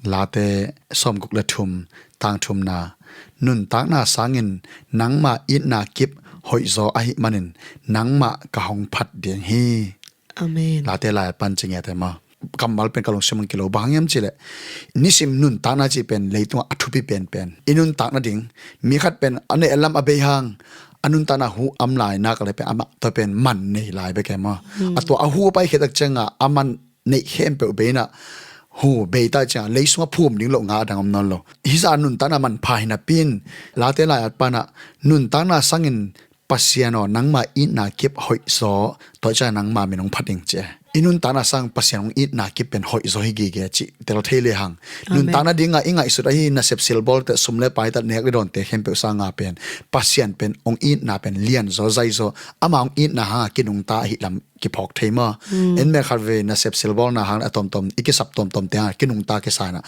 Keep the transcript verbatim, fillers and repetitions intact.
Late sawmguk le thum, tang thumna, nuntakna sangin nangma itna kip hoihzaw ahih manin nangmah ka hong phat ding hi. Amen. Late lai pan ci ngiat e maw. Kammal pen ka lungsim ah kilo, bang hang hiam cih leh nisim nuntakna cih pen leitungah a thupi penpen. I nuntak nading, mi khat pen a neih a lam a bei hang, a nuntakna hu om lai nak leh pen amah tua pen man nei lai bek e maw. A tua a hu a pai khit tak ciangah a man neih khempeuh bei in ah, hu bei ta ciangah lei sungah phum ding loh nga a dang om nawn lo. Hih zah nuntakna manpha hi napi in, Late lai-at pan ah, nuntakna sangin Pasian aw, nangma itna kip hoihzaw, tua ciangah nangma min hong phat ding ci e. I nuntakna sang Pasian hong itna kip pen hoihzaw hi gige cih tel thei lehang. Amen. Nuntakna dingah i ngaihsut ahi nasep silbawl teh, sum le pai teh, nek le dawn te khempeuh sangah pen Pasian pen hong itna pen lianzaw, zaizaw, ama hong itna hangah kinungta ahih lam kiphawk thei maw. En mel khat vei nasep silbawlna hang a tomtom, i kisap tomtom te hangah kinungta kisa in ah,